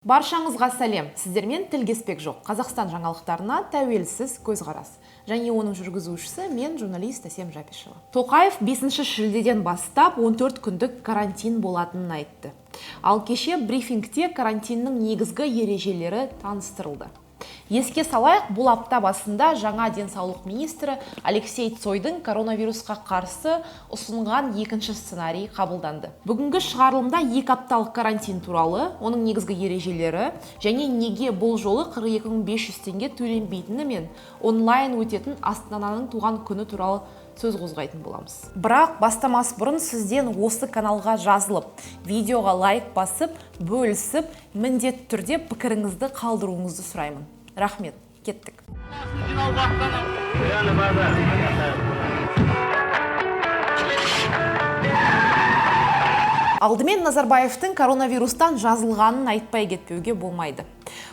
Баршаңызға сәлем! Сіздермен тіл кеспек жоқ. Қазақстан жаңалықтарына тәуелсіз көзқарас. Және оның жүргізушісі мен, журналист Әсем Жапишева. Тоқаев 5 шілдеден бастап 14 күндік карантин болатынын айтты. Ал кеше брифингте карантиннің негізгі ережелері таныстырылды. Еске салайық, бұл апта басында жаңа денсаулық министрі Алексей Цойдың коронавирусқа қарсы ұсынған екінші сценарий қабылданды. Бүгінгі шығарылымда 2 апталық карантин туралы, оның негізгі ережелері және неге бұл жолы 42 500 теңге төленбейтіні мен онлайн өтетін Астананың туған күні туралы сөз қозғайтын боламыз. Бірақ бастамас бұрын сізден осы каналға жазылып, видеоға лайк басып, бөлісіп, міндетті түрде пікіріңізді қалдыруыңызды сұраймын. Рахмет, кеттік. Жиналуға аттанамыз. Алдымен Назарбаевтың коронавирустан жазылғанын айтпай кетпеуге болмайды.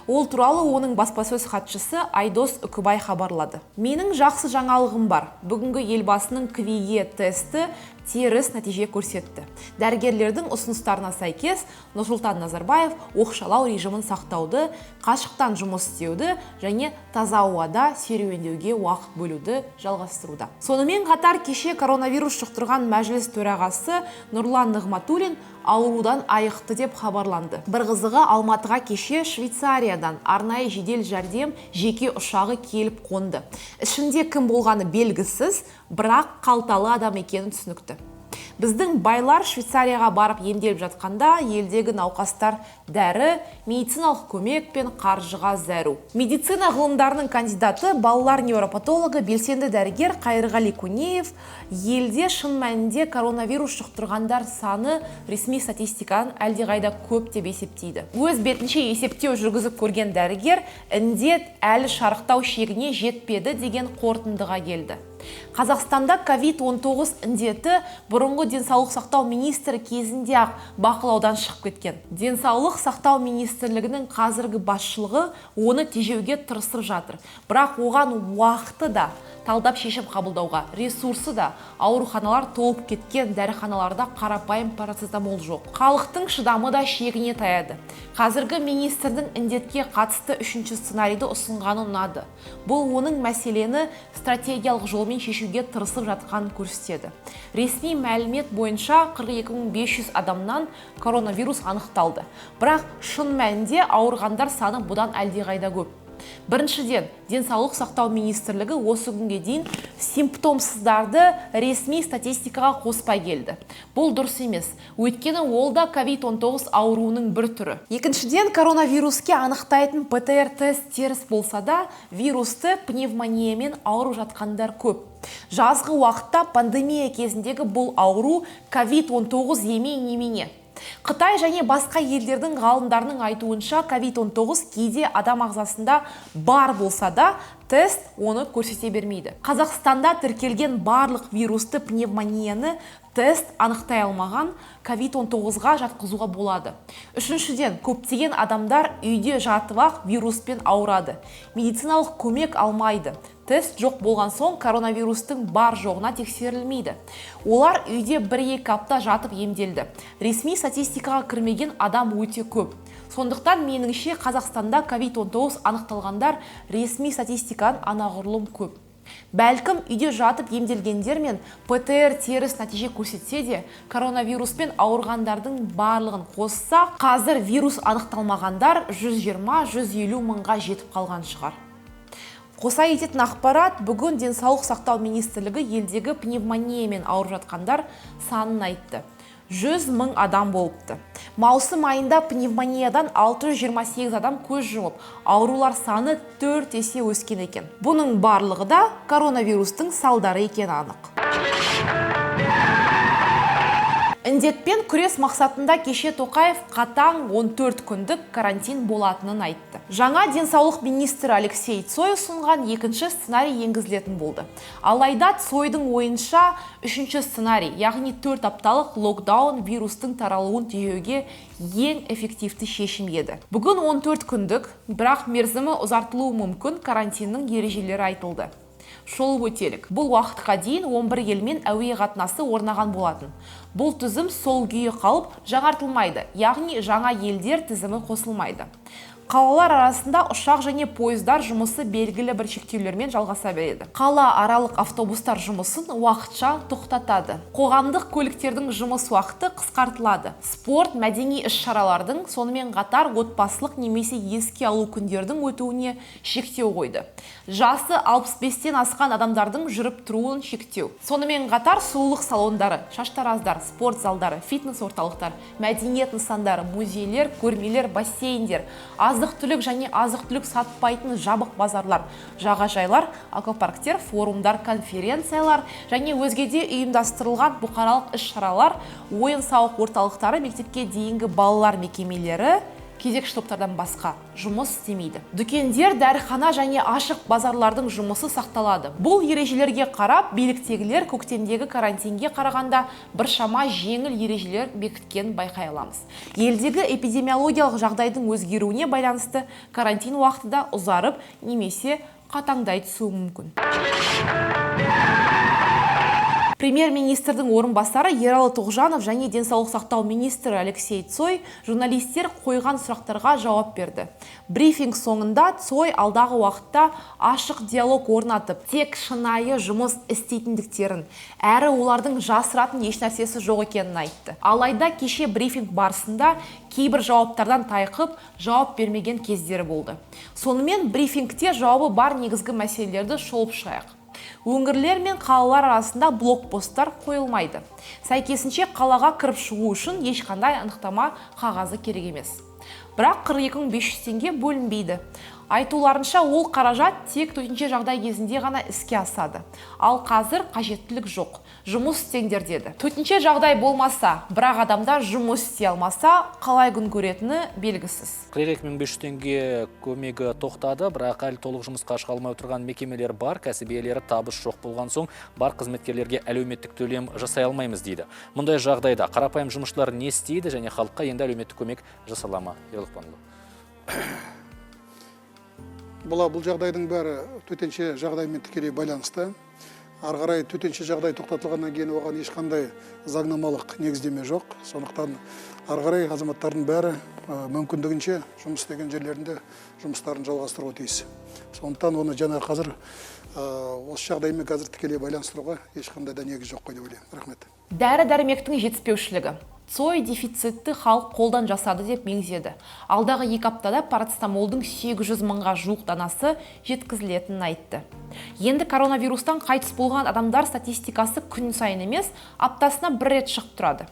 Ол туралы оның баспасөз хатшысы Айдос Үкібай хабарлады. Менің жақсы жаңалығым бар. Бүгінгі елбасының КВИ тесті теріс нәтиже көрсетті. Дәрігерлердің ұсыныстарына сәйкес Нұрсұлтан Назарбаев оқшалау режимін сақтауды, қашықтан жұмыс істеуді және таза ауада серуендеуге уақыт бөлуді жалғастыруда. Сонымен қатар кеше коронавирус жұқтырған Мәжіліс төрағасы Нұрлан Нығматулин аурудан айықты деп хабарланды. Бір қызығы, Алматыға кеше Швейцариядан арнайы жедел жәрдем жеке ұшағы келіп қонды. Ішінде кім болғаны белгісіз, бірақ қалталы адам екені түсінікті. Біздің байлар Швейцарияға барып емделіп жатқанда, елдегі науқастар дәрі, медициналық көмек пен қаржыға зәру. Медицина ғылымдарының кандидаты, балалар невропатологы, белсенді дәрігер Қайырғали Көнеев елде шын мәнінде коронавирус жұқтырғандар саны ресми статистикадан әлдеқайда көп деп есептейді. Өз бетінше есептеу жүргізіп көрген дәрігер індет әлі шарықтау шегіне жетпеді деген қорытындыға келді. Қазақстанда COVID-19 індеті бұрынғы денсаулық сақтау министрі кезінде ақ бақылаудан шығып кеткен. Денсаулық сақтау министрлігінің қазіргі басшылығы оны тежеуге тырысып жатыр. Бірақ оған уақыты да, талдап шешім қабылдауға ресурсы да, ауруханалар толып кеткен, дәріханаларда қарапайым парацетамол жоқ. Халықтың шыдамы да шегіне таяды. Қазіргі министрдің індетке қатысты үшінші сценарийді ұсынғаны ұнады. Бұл оның мәселені стратегиялық жолмен шешуге тырысып жатқанын көрсетеді. Ресми мәлімет бойынша 42 500 адамнан коронавирус анықталды. Бірақ шын мәнінде ауырғандар саны бұдан әлдеқайда көп. Біріншіден, денсаулық сақтау министрлігі осы күнге дейін симптомсыздарды ресми статистикаға қоспай келді. Бұл дұрыс емес, өйткені ол да COVID-19 ауруының бір түрі. Екіншіден, коронавируске анықтайтын ПТР тест теріс болса да, вирусты пневмониямен ауырып жатқандар көп. Жазғы уақытта, пандемия кезіндегі бұл ауру COVID-19 емей немене? Қытай және басқа елдердің ғалымдарының айтуынша, COVID-19 кейде адам ағзасында бар болса да, тест оны көрсете бермейді. Қазақстанда тіркелген барлық вирусты пневмонияны тест анықтай алмаған COVID-19-ға жатқызуға болады. Үшіншіден, көптеген адамдар үйде жатып ақ вируспен ауырады. Медициналық көмек алмайды. Тест жоқ болған соң, коронавирустың бар жоғына тексерілмейді. Олар үйде 1-2 апта жатып емделді. Ресми статистикаға кірмеген адам өте көп. Сондықтан меніңше, Қазақстанда COVID-19 анықталғандар ресми статистикадан анағұрлым көп. Бәлкім, үйде жатып емделгендер мен ПТР теріс нәтиже көрсетсе де, коронавируспен ауырғандардың барлығын қоссақ, қазір вирус анықталмағандар 120-150 мыңға жетіп қалған шығар. Қоса кететін ақпарат: бүгін денсаулық сақтау министрлігі елдегі пневмониямен ауырып жатқандар санын айтты. 100 мың адам болыпты. Маусым айында пневмониядан 628 адам көз жұмып, аурулар саны 4 есе өскен екен. Бұның барлығы да коронавирустың салдары екені анық. Індетпен күрес мақсатында кеше Тоқаев қатаң 14 күндік карантин болатынын айтты. Жаңа денсаулық министрі Алексей Цой ұсынған екінші сценарий енгізілетін болды. Алайда Цойдың ойынша, үшінші сценарий, яғни 4 апталық локдаун, вирустың таралуын тежеуге ең эффективті шешім еді. Бүгін 14 күндік, бірақ мерзімі ұзартылуы мүмкін карантиннің ережелері айтылды. Шолып өтелік. Бұл уақытқа дейін 11 елмен әуе қатынасы орнаған болатын. Бұл тізім сол күйі қалып, жаңартылмайды, яғни жаңа елдер тізімі қосылмайды. Қалалар арасында ұшақ және пойыздар жұмысы белгілі бір шектеулермен жалғаса береді. Қала аралық автобустар жұмысын уақытша тоқтатады. Қоғамдық көліктердің жұмыс уақыты қысқартылады. Спорт, мәдени іс-шаралардың, сонымен қатар отбасылық немесе еске алу күндердің өтуіне шектеу қойды. Жасы 65-тен асқан адамдардың жүріп тұруын шектеу. Сонымен қатар сұлулық салондары, шаштараздар, спорт залдары, фитнес орталықтар, мәдениет нысандары, музейлер, көрмелер, бассейндер, азық-түлік және азық-түлік сатпайтын жабық базарлар, жағажайлар, аквапарктер, форумдар, конференциялар және өзге де ұйымдастырылған бұқаралық іс-шаралар, ойын-сауық орталықтары, мектепке дейінгі балалар мекемелері, кезекші топтардан басқа жұмыс істемейді. Дүкендер, дәріхана және ашық базарлардың жұмысы сақталады. Бұл ережелерге қарап, биліктегілер көктемдегі карантинге қарағанда біршама жеңіл ережелер бекіткенін байқай аламыз. Елдегі эпидемиологиялық жағдайдың өзгеруіне байланысты карантин уақыты да ұзарып немесе қатаңдай түсуі мүмкін. Премьер-министрдің орынбасары Ералы Тоғжанов және денсаулық сақтау министрі Алексей Цой журналистер қойған сұрақтарға жауап берді. Брифинг соңында Цой алдағы уақытта ашық диалог орнатып, тек шынайы жұмыс істейтіндіктерін, әрі олардың жасыратын ешнәрсесі жоқ екенін айтты. Алайда кеше брифинг барысында кейбір жауаптардан тайқып, жауап бермеген кездері болды. Сонымен брифингте жауабы бар негізгі мәселелерді шолып шығайық. Өңірлер мен қалалар арасында блокпосттар қойылмайды. Сәйкесінше қалаға кіріп шығу үшін ешқандай анықтама қағазы керек емес. Бірақ 42 500 теңге бөлінбейді. Айтуларынша, ол қаражат тек төтенше жағдай кезінде ғана іске асады. Ал қазір қажеттілік жоқ. Жұмыс істеңдер деді. Төтенше жағдай болмаса, бірақ адамдар жұмыс істей алмаса, қалай күн көретіні белгісіз. 42 500 теңге көмегі тоқтады, бірақ әлі толық жұмысқа шыға алмай отырған мекемелер бар, кәсіп иелері табыс жоқ болған соң бар қызметкерлерге әлеуметтік төлем жасай алмаймыз дейді. Мұндай жағдайда қарапайым жұмысшылар не істейді және халыққа енді әлеуметтік көмек жасала ма? Ерлан Лұқпанұлы. Бұл жағдайдың бәрі төтенше жағдаймен тікелей байланысты. Ары қарай төтенше жағдай тоқтатылғаннан кейін оған ешқандай заңнамалық негіздеме жоқ. Сондықтан ары қарай азаматтардың бәрі мүмкіндігінше жұмыс істеген жерлерінде жұмыстарын жалғастыруға тиіс. Сондықтан оны жаңа қазір осы жағдаймен қазір тікелей байланыстыруға ешқандай да негіз жоқ қой деп ойлаймын. Рахмет. Дәрі-дәрмектің жетіспеушілігі. Цой дефицитті халық қолдан жасады деп меңзеді. Алдағы 2 аптада парацетамолдың 800 мыңға жуық данасы жеткізілетінін айтты. Енді коронавирустан қайтыс болған адамдар статистикасы күн сайын емес, аптасына бір рет шығып тұрады.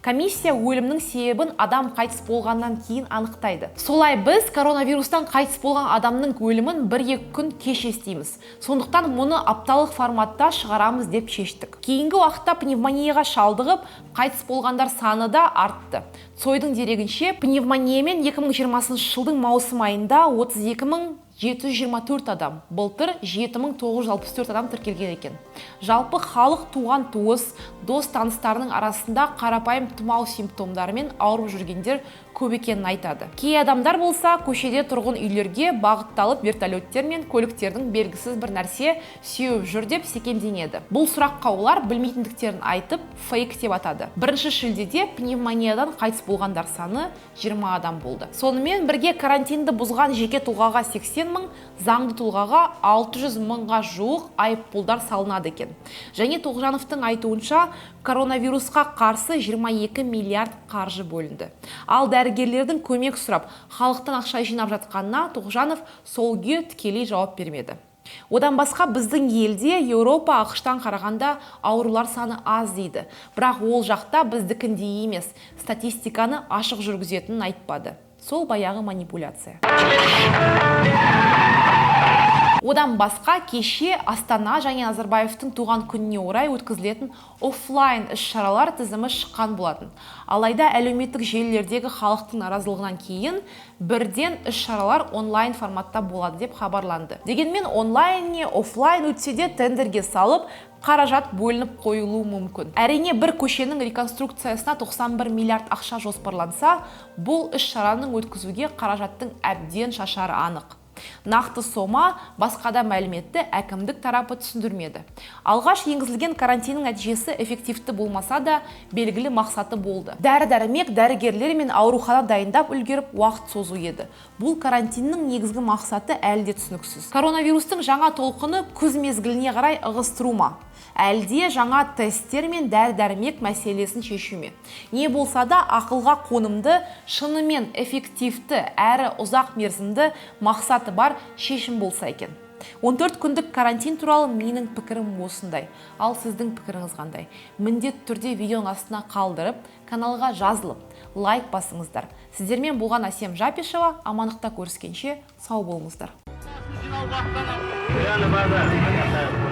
Комиссия өлімнің себебін адам қайтыс болғаннан кейін анықтайды. Солай біз коронавирустан қайтыс болған адамның өлімін 1-2 күн кеш естиміз. Сондықтан мұны апталық форматта шығарамыз деп шештік. Кейінгі уақытта пневмонияға шалдығып, қайтыс болғандар саны да артты. Цойдың дерегінше, пневмониямен 2020 жылдың маусым айында 32 724 адам, былтыр 7964 адам тіркелген екен. Жалпы халық туған туыс, дос таныстарының арасында қарапайым тұмау симптомдарымен ауырып жүргендер көп екенін айтады. Кей адамдар болса, көшеде тұрғын үйлерге бағытталып вертолеттер мен көліктердің белгісіз бір нәрсе сеуіп жүр деп секемденеді. Бұл сұраққа олар білмейтіндіктерін айтып, фейк деп атады. 1 шілдеде пневмониядан қайтыс болғандар саны 20 адам болды. Сонымен бірге карантинді бұзған жеке тұлғаға 80 мың, заңды тұлғаға 600 мыңға жуық айыппұлдар салынады екен. Және Тоғжановтың айтуынша, коронавирусқа қарсы 22 миллиард қаржы бөлінді. Ал дәрігерлердің көмек сұрап, халықтан ақша жинап жатқанына Тоғжанов сол күйі тікелей жауап бермеді. Одан басқа біздің елде Еуропа, АҚШ-тан қарағанда аурулар саны аз дейді. Бірақ ол жақта біздікіндей емес, статистиканы ашық жүргізетінін айтпады. Сол баяғы манипуляция. Одан басқа кеше Астана және Назарбаевтың туған күніне орай өткізілетін офлайн іс-шаралар тізімі шыққан болатын. Алайда әлеуметтік желілердегі халықтың наразылығынан кейін бірден іс-шаралар онлайн форматта болады деп хабарланды. Дегенмен онлайн не офлайн өтсе де тендерге салып, қаражат бөлініп қойылуы мүмкін. Әрине, бір көшенің реконструкциясына 91 миллиард ақша жоспарланса, бұл іс-шараның өткізуге қаражаттың әбден шашары анық. Нақты сома, басқа да мәліметті әкімдік тарапы түсіндірмеді. Алғаш енгізілген карантиннің нәтижесі эффективті болмаса да, белгілі мақсаты болды. Дәрі-дәрмек, дәрігерлер мен аурухана дайындап үлгеріп, уақыт созу еді. Бұл карантиннің негізгі мақсаты әлі де түсініксіз. Коронавирустың жаңа толқыны күз мезгіліне қарай ығыстыру ма? Әлде жаңа тесттер мен дәрі-дәрмек мәселесін шешу ме? Не болса да, ақылға қонымды, шынымен эффективті әрі ұзақ мерзімді мақсаты бар шешім болса екен. 14 күндік карантин туралы менің пікірім осындай. Ал сіздің пікіріңіз қандай? Міндетті түрде видеоның астына қалдырып, каналға жазылып, лайк басыңыздар. Сіздермен болған Әсем Жапишева. Амандықта көріскенше сау болыңыздар. Пряный базар.